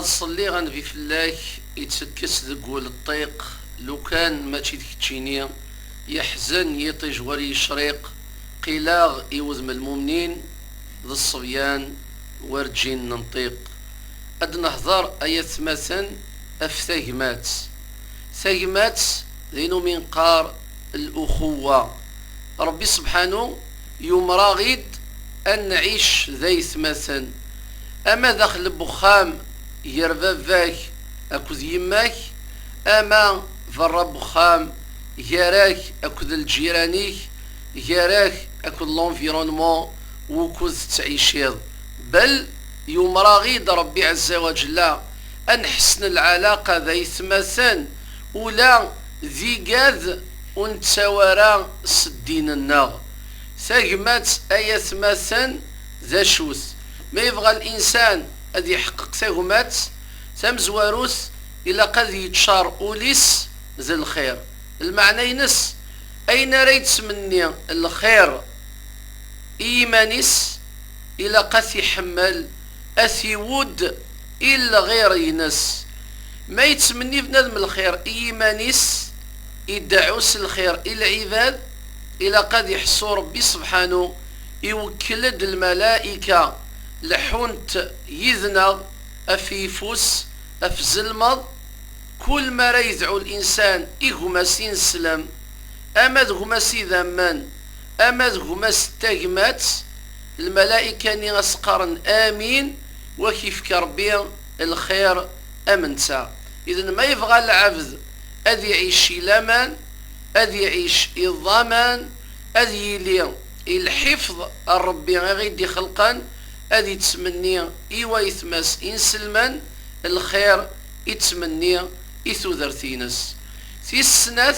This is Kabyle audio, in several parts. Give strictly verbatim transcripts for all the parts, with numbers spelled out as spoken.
Ṣelliɣ a Nnbi fell-ak, ittekkes deg wul ṭṭiq, lukan mačči d keččini, yeḥzen yiṭij wer yecriq, qileɣ i wudem n lmumnin, d ṣṣebyan werǧin nenṭiq. Ad nehder ay atmaten ɣef tagmat. Tagmat d ayen umi neqqar luxuwa. Ṛebbi sebḥanu yumeṛ-aɣ-id ad nɛic d aytmaten, ama daxel n wexxam gar baba-k akked yemma-k, ama berra n wexxam gar-ak akked lǧiran-ik, gar-ak akked l'environnement wukud tettɛiciḍ. Bel yumeṛ-aɣ-id Ṛebbi ɛezza wa ǧella ad nḥessen lɛalaqa d aytmaten ula d igad ur nettawi ara s ddin-nneɣ. Tagmat ay atmaten d acu-t? Ma yebɣa linsan ad iḥeqqeq tagmat tamezwarut, ilaq ad yeččar ul-is d lxir. Lmeɛna-ines, ayen ara yettmenni lxir i yiman-is, ilaq ad t-iḥemmel, ad t-iwudd i lɣir-ines. Ma yettmenni bnadem lxir i yiman-is, ideɛɛu s lxir i lɛibad, ilaq ad iḥessu Ṛebbi sebḥanu, iwekkel-d lmalaika, leḥḥunt yid-neɣ ɣef yeffus, ɣef zelmeḍ, kul mi ara yedɛu linsan i gma-s ineslem, ama d gma-s idammen, ama d gma-s n tagmat, lmalaika-nni a s-qqaren amin, wa k-ifka Ṛebbi lxir am netta. Iden ma yebɣa lɛebd ad iɛic i laman, ad iɛic i ḍḍaman, ad yili i lḥifḍ n Ṛebbi i ɣ-id-ixelqen, ad ittmenni i waytma-s inselmen lxir, ittmenni i tudert-ines. Tis snat,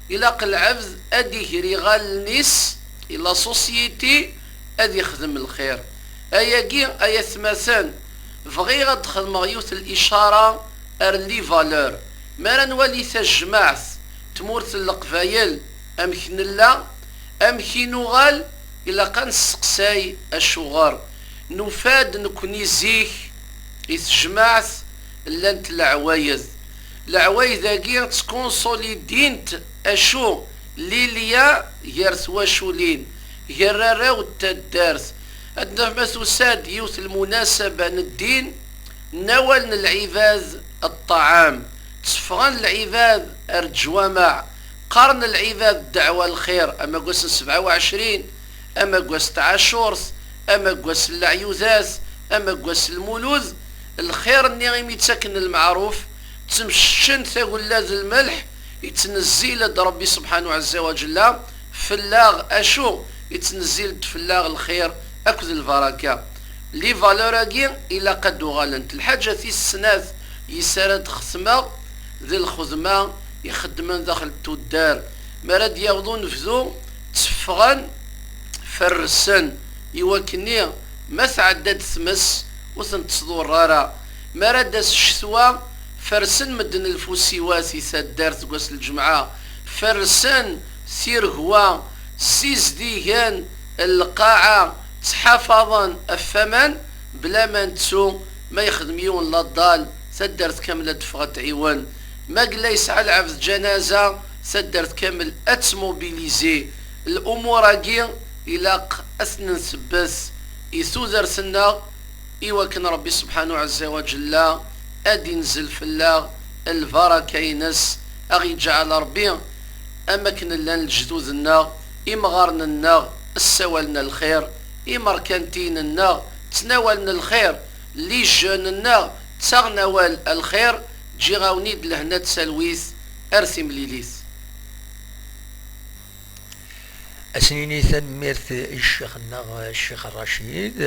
ilaq lɛebd ad iger iɣallen-is i la société, ad ixdem lxir. Ayagi ay atmaten, bɣiɣ ad d-xedmeɣ yiwet n licara ar les valeurs. Mi ara nwali tajmaɛt, tmurt n Leqbayel, amek nella, amek i nuɣal, ilaq ad nesteqsay acuɣer. Nufa-d nekni zik i tejmaɛt llant leɛwayed. Leɛwayed-agi ttkonsolidint acu? Lilya gar twaculin, gar arraw n taddart. Ad naf ma tusa-d yiwet lmunasaba n ddin, nnawalen lɛibad ṭṭɛam, tteffɣen lɛibad ar leǧwameɛ, qqaren lɛibad ddeɛwa lxir, amaggas n sebɛa u ɛecrin, amaggas n tɛacurt, amaggas n leɛyudat, amaggas n lmulud, lxir-nni imi ttaken lmeɛruf, ttemceččen tagella d lmelḥ, ittnezzil-d Ṛebbi subḥanu ɛezza wa ǧella fell-aɣ acu? Ittnezzil-d fell-aɣ lxir akked lbaraka. Les valeurs-agi ilaq ad d-uɣalent. Lḥaǧa tis snat yis ara d-xetmeɣ d lxedma ixeddmen daxel n tuddar. Mi ara d-yaweḍ unebdu, tteffɣen, ferrsen, i wakken ma tɛedda-d tmes ur ten-tettḍurr ara. Mi ara d-tas ccetwa, fersen medden lfusiwat i taddart deg wass n lǧemɛa, fersen tiregwa, ssizdigen lqaɛa, ttḥafaḍen ɣef waman, bla ma nettu ma yexdem yiwen laddal, taddart kamel ad d-teffeɣ ad tɛiwen. Ma yella yesɛa lɛebd ǧanaza, taddart kamel ad tmobilizi. Lumuṛ-agi ilaq ad ten-nsebbet i tudert-nneɣ, i wakken Ṛebbi subḥanu ɛezza wa ǧella ad d-inzel fell-aɣ lbaraka-ines, a ɣ-iǧɛel Ṛebbi am akken llan lejdud-nneɣ, imɣaren-nneɣ ssawalen lxir, imerkantiyen-nneɣ ttnawalen lxir, les jeunes-nneɣ ttaɣen awal lxir. Ǧǧiɣ-awen-id lehna d talwit, ar timlilit. Ad s-nini tanemmirt i ccix-nneɣ, Ccix Racid,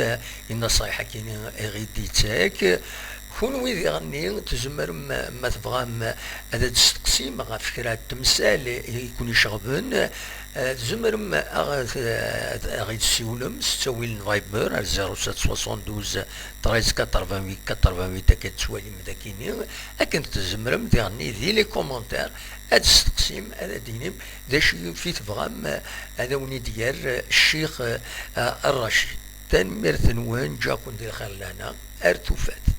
i nnaṣayeḥ-agi i ɣ-id-ittak. Kunwi diɣenni tzemrem, ma tebɣam, ad d-testeqsim ɣef kra n temsal i ken-iceɣben, tzemrem a ɣ-, a ɣ-id-tessiwlem s ttawil n Viber ar zéro sept soixante-douze treize quatre-vingt-huit quatre-vingt-huit, akka tettwalim dagini, akken tzemrem diɣenni di les commentaires ad d-testeqsim, ad d-tinim d acu i tebɣam ad awen-id-yerr Ccix, eh, Racid. Tanemmirt-nwen, ǧǧiɣ-ken di lxir lehna, ar tufat.